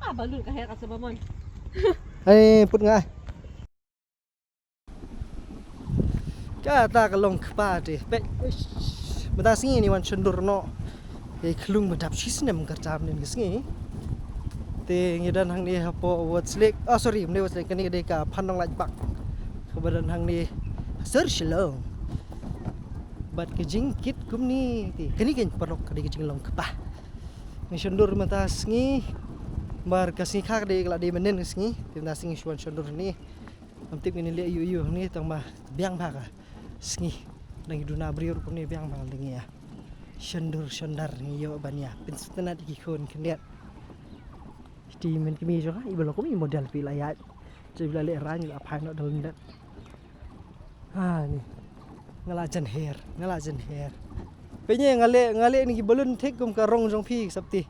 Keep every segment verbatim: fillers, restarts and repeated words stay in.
Ah, balun ka her ka sa bamon. Ai, put nga. Kata ka long kpa te. Pek. Mynta sngi ngi wan shon dur noh. Ïa i khlung ba dap shi snem kyrta mynne ka sngi. Te ngi don hangne hapoh Ward's Lake. Oh, sorry, mynne Ward's Lake, kane ka dei ka Phandonglait Park. Kaba don hangne ha sor Shillong. Bad ka jingkit kumne te, kane ka paralok ka dei ka jinglong kpa. Ngi shon dur mynta sngi. Namar ka sngi kha ka dei ka la dei mynnin ka sngi. Te mynta sngi ngi shu wan shon dur hangne. Ngam tip ngin leh ïu ïu hangne tang ba biang bha ka sngi. Dang ïa duna briew ruh kumne biang bha ka dang ïa shon dur shon dar ngi ïoh ban ïa pynsngewtynnat ïa ki khun khyndiat. Te mynta kmie jong nga i ba long kum i model phi la ïaid. Te phi la leh rang la phai noh da lyndet. Ha ni. Nga la jan her, nga la jan her. Pynïeng nga leh, nga leh ni ki balun thik kum ka rong jong phi, Sapti.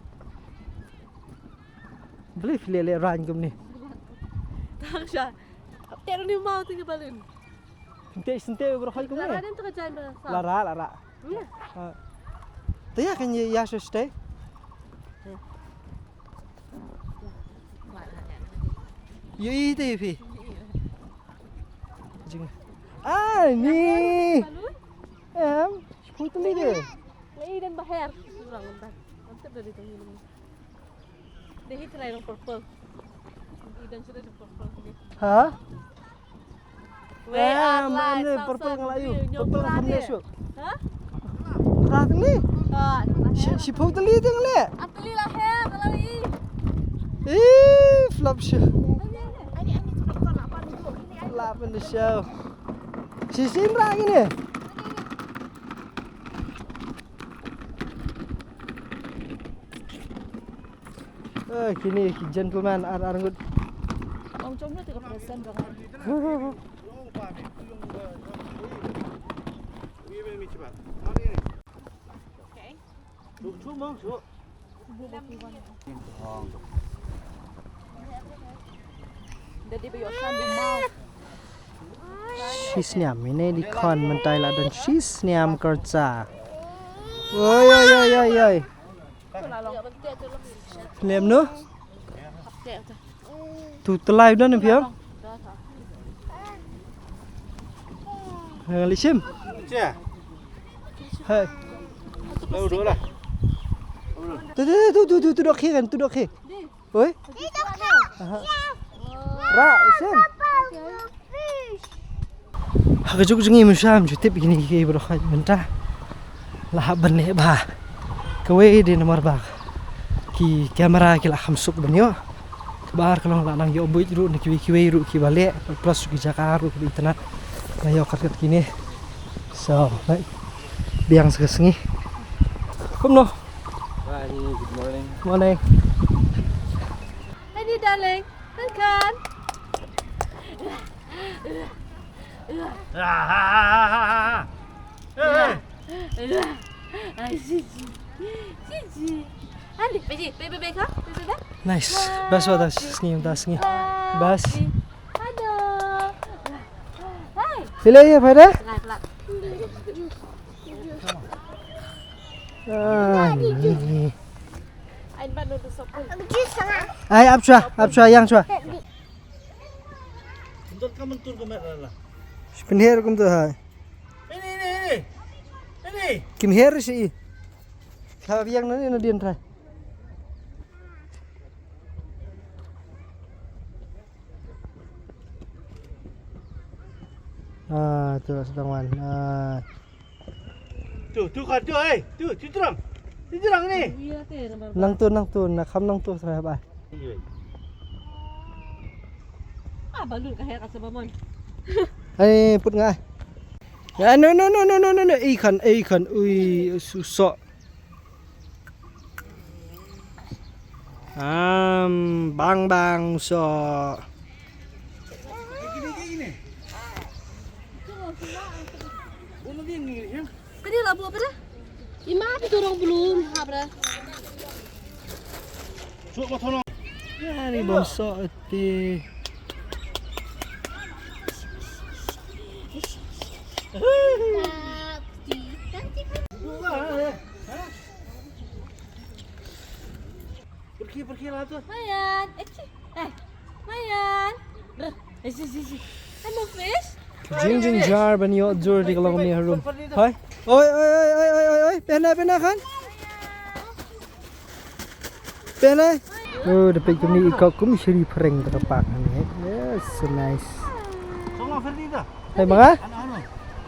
Balei phi leh leh rang kumne? Tang sha. Te ni mau tu ki balun. Sente sente bro khoi kumne. La ra den tu ka jan ba. La ra, la ra. Ni. Ha. Te ïa kan ïa ïa shu stay. Ïa i te phi. Jing. Ah, ni. Em, shiphew tylli de. Ngi den ba her. Surang ngan. Ngan tep dari tong ni. Dei hi trai rong purple. Ngi den shu dei purple ni. Ha? Wei, ah, ar lai, man, purple nga la ïoh. Purple nga la ïoh. Ha? Phra tylli? Ah, shi, shiphew tylli te nga leh. Ar tylli la her, la ïoh. Ih, flop shu. Ani, ani, tu purple la pan tu. La pan tu show. Shisien ra kine. Eh, kine ki gentleman ar ar ngut. Ong jong ngi te ka present dong. Shi snem ine di khon mynta i la don shi snem kyrta. Oi oi oi oi oi. Lem no? Tu tlai don phi ong? Ngali shim. Che. Hai. Lo do la. Tu tu tu tu tu tu dok hi kan, tu dok hi. Oi. Aha. Ra shim. Ha ka juk jong ngi mynshwa ngim ju tip kine ki baroh mynta la hap ban leh bha. Kawei de namar ba ki camera ki la kham suk ban ïoh. Kaba ar ka long la nang ïoh buit ruh na kiwei kiwei ruh kiba leh, plus ki jaka ruh kiba itynnad. La ïoh kat kat kine. So, right. Biang sa ka sngi. Kumno? Hi, good morning. Morning. Hi, darling. Kan kan. Ah, ah, ah, ah, ah. Eh, eh. Ai, Gigi. Gigi. Andi, beji, be, be, be, ka? Be, be, be. Nice. Best wa da sngi, da sngi. Best. Aduh. Hai. Sila ya, pada? Pelan, pelan. Ah, ni. Ai, ap chwa, ap chwa, yang chwa. Pynher kum tu hai. Kim her shi. Kha biang na ni na dien trai. Ah, tu sedang wan. Ah. Tu, tu kan tu, eh. Tu, tu terang. Tu terang ni. Nang tu, nang tu, na kham nang tu, saya ba. Ah, balun ka her ka sa bamon. Ai, put nga. Ya, no, no, no. Ei khan, ei khan, ui, suso. Am, bang bang so. Kani la bu apa dah? Ima apa tu orang belum, ha, bra? Ya, ni bang so ati. Pergi, pergi lah tu. Mayan. Eh, ci. Eh. Mayan. Brr. Eh, ci, ci, ci. Ano, fish? Jingjynjar ban ïoh jur ïa ka longkmie harum. Hai. Oi, oi, oi, oi, oi, oi, oi. Pynah, pynah, Khan. Pynah. Oh, da peit kumne i kok kum shiri pyrshang ka park hangne. Yes, so nice. Song lah Ferdi dah. Hai, bang, ah? Anak anu.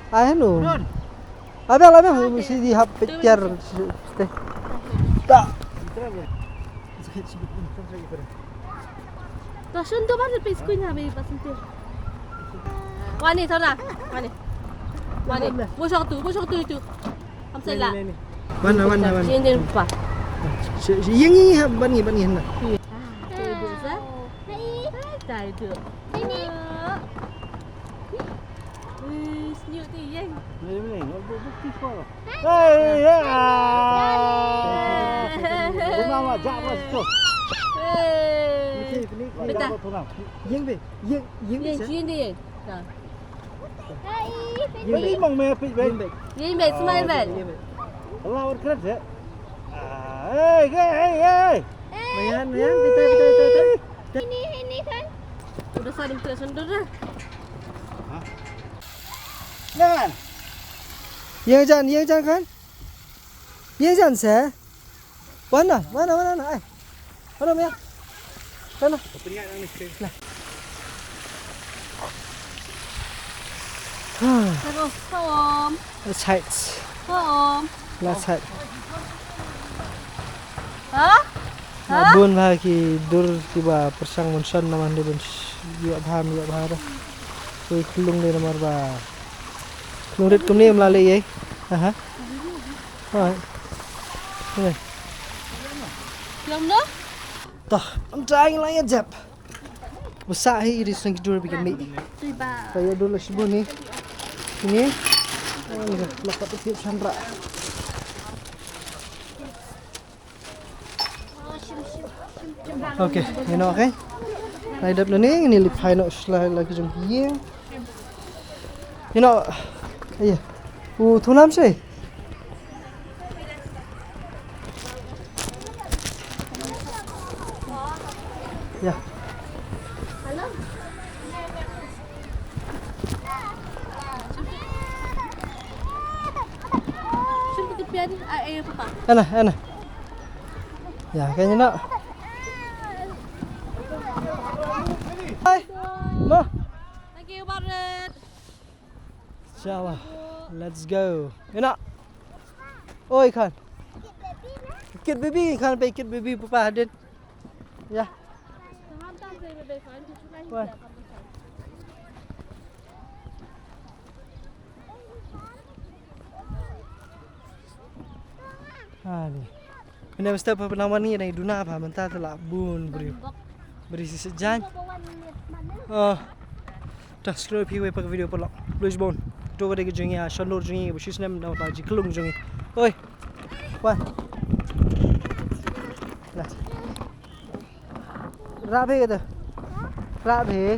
Ai, anu. Don. Abel, abel, mesti di hap picture. Teh. Tak. Dah sentuh mana pis kunya, baby, pas sentuh. Wani, sana. Wani. Wani. Bosok tu, bosok tu itu. Am sala. Wan, wan, wan. Sini, sini, lupa. Yang ini, ban ni, ban ni, nah. Hai, Duk, sa. Hai, Duk. Ini. Wih, senyum tu, Yang. Boleh, boleh. Nak buat bukti kau. Hei, ya. Tunang lah, jak lah situ. Hei. Okey, okey. Betul. Jak lah tunang. Yang be, yang, yang be, Yang, sini dia, Yang. Nah. Hai, Beli mang meh pit be. Yang be, smile be. Yang be. Allah, what credit, ya? Ah, hei, hei, hei, hei. Mayan, Mayan, kita, kita, kita, kita. Ini, ini kan. Udah saling terus mundur dah. Hah? Jangan. Yang jangan, yang jangan kan? Yang jangan seh. Mana? Mana, mana, mana? Ai. Mana, Mia? Sana. Nah. Terus, home. Let's hide. Home. Let's hide. Ha? Nga bun bha ki dur kiba pyrshang ban shon namar dei ban sh-, ïoh bha, ïoh bha da. Ki khlung dei namar ba khlung rit kumne ym lah leh ei. Aha. Alright. Okay. Yum no? Toh, ym tang la ïa jep. Basa hi ri seng dur bikin ni. Tiba. Kaya dur la shibun ni. Ni. Ni la pat tiap shanra. Okay, you know, okay. Lai dep ni ni li phai no shlai la ki jong ki. You know, aye. U thunam shi. Ya. Ana, ana. Ya, kayaknya nak. Hai. Ma. Thank you, Barit. Inshallah. Let's go. Ina. Oi, Khan. Kit baby, Khan, peit kit baby papa hadien. Ya. Wah. Ani. Mynta mynstep ba pynlong wan ngi dang duna ba mynta te la bun briew. Briew shisha jan. Oh. Te scroll phi wei pat ka video paralok. Blues bone. To ka dei ka jong ngi, ah, shon dur jong ngi, ba shisnem da ba ji klung jong ngi. Oi. Wan. Lah. Rah phi kata. Rah phi.